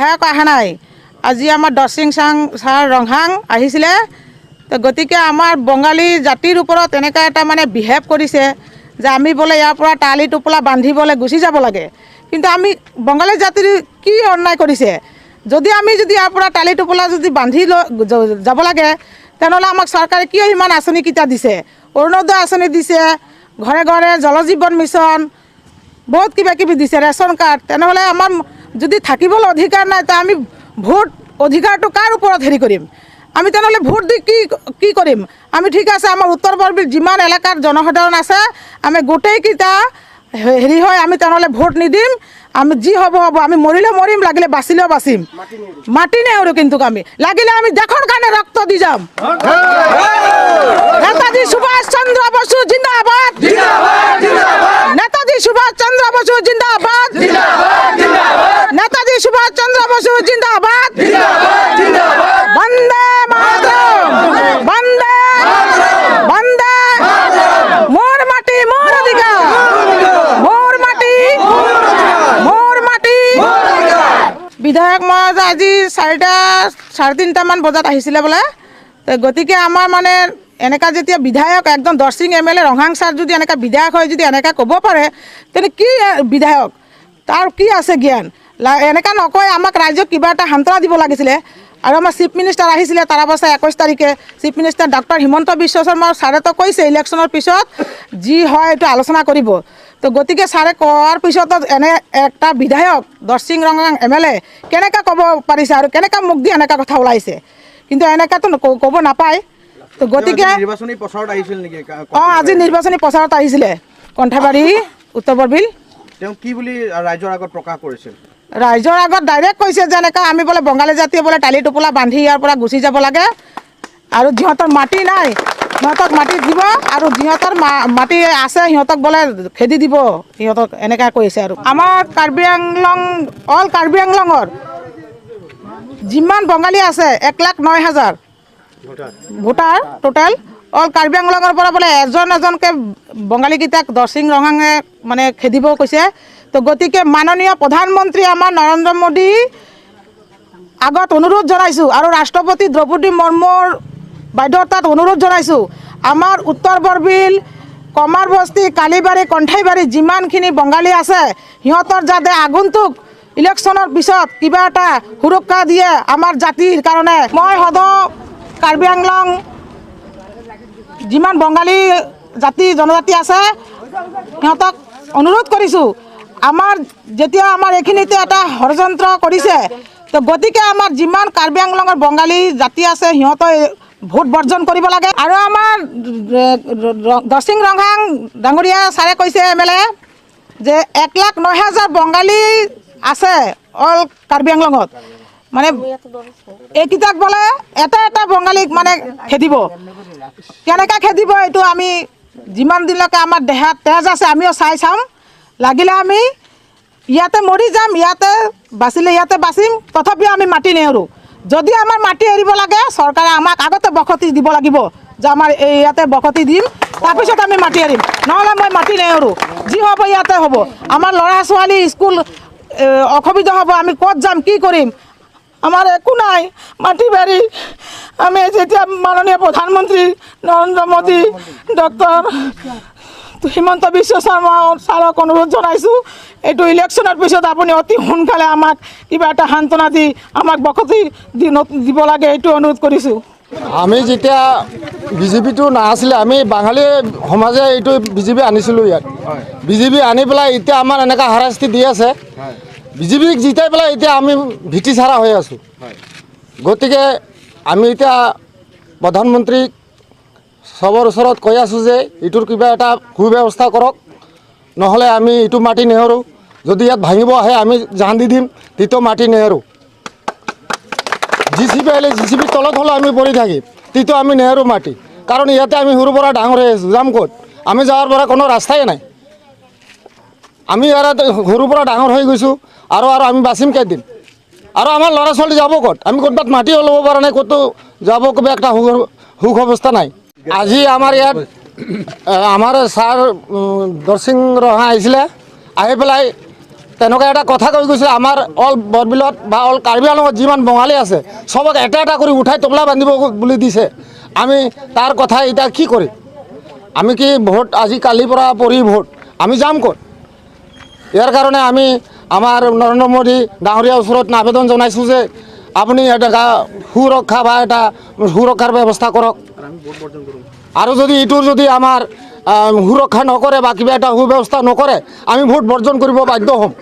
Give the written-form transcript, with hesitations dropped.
বিধায়ক অহা নাই। আজি আমাৰ দৰচিং ছাৰ ৰংহাং আহিছিলে। তো গতিকে আমাৰ বঙালী জাতিৰ ওপৰত এনেকুৱা এটা মানে বিহেভ কৰিছে যে আমি বোলে ইয়াৰ পৰা টালি টোপোলা বান্ধিবলৈ গুচি যাব লাগে। কিন্তু আমি বঙালী জাতিৰ কি অন্যায় কৰিছে? যদি আমি যদি ইয়াৰ পৰা টালি টোপোলা যদি বান্ধি লৈ যাব লাগে, তেনেহ'লে আমাক চৰকাৰে কিয় ইমান আঁচনিকেইটা দিছে? অৰুণোদয় আঁচনি দিছে, ঘৰে ঘৰে জল জীৱন মিছন, বহুত কিবা কিবি দিছে, ৰেচন কাৰ্ড। তেনেহ'লে আমাৰ যদি থাকিবলৈ অধিকাৰ নাই, তো আমি ভোট অধিকাৰটো কাৰ ওপৰত হেৰি কৰিম? আমি তেনেহ'লে ভোট দি কি কি কৰিম আমি? ঠিক আছে, আমাৰ উত্তৰ বৰবিল যিমান এলেকাৰ জনসাধাৰণ আছে, আমি গোটেইকেইটা হেৰি হয়, আমি তেনেহ'লে ভোট নিদিম। আমি যি হ'ব হ'ব, আমি মৰিলেও মৰিম, লাগিলে বাচিলেও বাচিম, মাটি নেওৰো। কিন্তু আমি লাগিলে আমি দেশৰ কাৰণে ৰক্ত দি যাম। নেতাজী সুভাষ চন্দ্ৰ বসু জিন্দাবাদ, নেতাজী সুভাষ চন্দ্ৰ বসু জিন্দাবাদ, নেতাজী সুভাষ চন্দ্ৰ বসু জিন্দাবাদ। বন্দে মাতৰম, বন্দে বন্দে। মোৰ মাটি মোৰ অধিকাৰ, মোৰ মাটি মোৰ মাটি। বিধায়ক মহোদয় আজি 4টা 3:30টামান বজাত আহিছিলে বোলে। তো গতিকে আমাৰ মানে এনেকুৱা যেতিয়া বিধায়ক একদম দৰচিং এম এল এ ৰংহাং ছাৰ যদি এনেকুৱা বিধায়ক হয়, যদি এনেকুৱা ক'ব পাৰে, তেনে কি বিধায়ক, তাৰ কি আছে জ্ঞান? এনেকুৱা নকয়, আমাক ৰাইজক কিবা এটা সান্তনা দিব লাগিছিলে। আৰু আমাৰ চিফ মিনিষ্টাৰ আহিছিলে তাৰ অৱস্থা 21 তাৰিখে, chief minister doctor Himanta Biswa Sarma ছাৰেতো কৈছে ইলেকশ্যনৰ পিছত যি হয় এইটো আলোচনা কৰিব। তো গতিকে ছাৰে কোৱাৰ পিছতো এনে এটা বিধায়ক দৰচিং ৰংহাং এম এল এ কেনেকৈ ক'ব পাৰিছে আৰু কেনেকৈ মুখ দি এনেকুৱা কথা ওলাইছে? কিন্তু এনেকুৱাতো ক'ব নাপায়। তো গতিকে নিৰ্বাচনী প্ৰচাৰত আহিছিল নেকি? অঁ, আজি নিৰ্বাচনী প্ৰচাৰত আহিছিলে কণ্ঠাবাৰী উত্তৰ বৰবিল। তেওঁ কি বুলি ৰাইজৰ আগত প্ৰকাশ কৰিছিল? ৰাইজৰ আগত ডাইৰেক্ট কৈছে যেনেকৈ আমি বোলে বঙালী জাতিয়ে বোলে টালি টোপোলা বান্ধি ইয়াৰ পৰা গুচি যাব লাগে, আৰু যিহঁতৰ মাটি নাই সিহঁতক মাটি দিব, আৰু যিহঁতৰ মাটি আছে সিহঁতক বোলে খেদি দিব, সিহঁতক এনেকুৱা কৈছে। আৰু আমাৰ কাৰ্বি আংলং, অল কাৰ্বি আংলঙৰ যিমান বঙালী আছে 1,09,000 ভোটাৰ টোটেল, অল কাৰ্বি আংলঙৰ পৰা বোলে এজন এজনকৈ বঙালীকেইটাক দৰচিং ৰংহাঙে মানে খেদিব কৈছে। তো গতিকে মাননীয় প্ৰধানমন্ত্ৰী আমাৰ নৰেন্দ্ৰ মোদী আগত অনুৰোধ জনাইছোঁ, আৰু ৰাষ্ট্ৰপতি দ্ৰৌপদী মুৰ্মুৰ বাইদেউৰ তাত অনুৰোধ জনাইছোঁ, আমাৰ উত্তৰ বৰবিল, কমাৰবস্তি, কালিবাৰী, কণ্ঠাইবাৰী যিমানখিনি বঙালী আছে সিহঁতৰ যাতে আগন্তুক ইলেকশ্যনৰ পিছত কিবা এটা সুৰক্ষা দিয়ে আমাৰ জাতিৰ কাৰণে। মই সদৌ কাৰ্বি আংলং যিমান বঙালী জাতি জনজাতি আছে সিহঁতক অনুৰোধ কৰিছোঁ, আমাৰ যেতিয়া আমাৰ এইখিনিতে এটা ষড়যন্ত্ৰ কৰিছে, তো গতিকে আমাৰ যিমান কাৰ্বি আংলঙৰ বঙালী জাতি আছে সিহঁতে ভোট বৰ্জন কৰিব লাগে। আৰু আমাৰ দৰচিং ৰংহাং ডাঙৰীয়া ছাৰে কৈছে এম এল এ যে 1,09,000 বঙালী আছে অল কাৰ্বি আংলঙত, মানে এইকেইটাক বোলে এটা এটা বঙালীক মানে খেদিব। কেনেকৈ খেদিব এইটো আমি যিমান দিনলৈকে আমাৰ দেহাত তেজ আছে আমিও চাই চাম। লাগিলে আমি ইয়াতে মৰি যাম, ইয়াতে বাচিলে ইয়াতে বাচিম, তথাপিও আমি মাটি নেৰো। যদি আমাৰ মাটি এৰিব লাগে চৰকাৰে আমাক আগতে বসতি দিব লাগিব যে আমাৰ এই ইয়াতে বসতি দিম, তাৰপিছত আমি মাটি এৰিম, নহ'লে মই মাটি নেৰো। যি হ'ব ইয়াতে হ'ব। আমাৰ ল'ৰা ছোৱালী স্কুল অসুবিধা হ'ব, আমি ক'ত যাম কি কৰিম? আমাৰ একো নাই মাটি বাৰী। আমি যেতিয়া মাননীয় প্ৰধানমন্ত্ৰী নৰেন্দ্ৰ মোদী, ডক্টৰ হিমন্ত বিশ্ব শৰ্মা ছাৰক অনুৰোধ জনাইছোঁ, এইটো ইলেকশ্যনৰ পিছত আপুনি অতি সোনকালে আমাক কিবা এটা সান্তনা দি আমাক বসতি দিব লাগে, এইটো অনুৰোধ কৰিছোঁ। আমি যেতিয়া বিজেপিটো নাছিলে, আমি বাঙালী সমাজে এইটো বিজেপি আনিছিলোঁ ইয়াত। বিজেপি আনি পেলাই এতিয়া আমাৰ এনেকুৱা হাৰাশাস্তি দি আছে। বিজেপিক জিতাই পেলাই এতিয়া আমি ভীতি চাৰা হৈ আছোঁ। গতিকে আমি এতিয়া প্ৰধানমন্ত্ৰীক চবৰ ওচৰত কৈ আছোঁ যে এইটোৰ কিবা এটা সুব্যৱস্থা কৰক, নহ'লে আমি এইটো মাটি নেহেৰোঁ। যদি ইয়াত ভাঙিব আহে আমি জান দি দিম, তেতিয়াও মাটি নেহেৰোঁ। জি চি পি আহিলে জি চি পিৰ তলত হ'লেও আমি পৰি থাকিম, তেতিয়াও আমি নেহেৰোঁ মাটি। কাৰণ ইয়াতে আমি সৰুৰ পৰা ডাঙৰ হৈ আছোঁ, যাম ক'ত? আমি যোৱাৰ পৰা কোনো ৰাস্তাই নাই। আমি ইয়াত সৰুৰ পৰা ডাঙৰ হৈ গৈছোঁ, আৰু আৰু আমি বাচিম কেইদিন? আৰু আমাৰ ল'ৰা ছোৱালী যাব ক'ত? আমি ক'ৰবাত মাটিও ল'ব পৰা নাই, ক'তো যাব কিবা একটা সুখ অৱস্থা নাই। আজি আমাৰ ইয়াত আমাৰ ছাৰ দৰচিং ৰহা আহিছিলে, আহি পেলাই তেনেকুৱা এটা কথা কৈ গৈছে। আমাৰ অল বৰবিলত বা অল কাৰ্বি আংলঙত যিমান বঙালী আছে, চবক এটা এটা কৰি উঠাই টোপোলা বান্ধিব বুলি দিছে। আমি তাৰ কথা এতিয়া কি কৰিম? আমি কি ভোট আজি কালিৰ পৰা পৰি ভোট আমি যাম ক'ত? ইয়াৰ কাৰণে আমি আমাৰ নৰেন্দ্ৰ মোদী ডাঙৰীয়াৰ ওচৰত আবেদন জনাইছোঁ যে আপুনি এটা সুৰক্ষা বা এটা সুৰক্ষাৰ ব্যৱস্থা কৰক। আৰু যদি এইটোৰ যদি আমাৰ সুৰক্ষা নকৰে বা কিবা এটা সুব্যৱস্থা নকৰে, আমি ভোট বৰ্জন কৰিব বাধ্য হ'ম।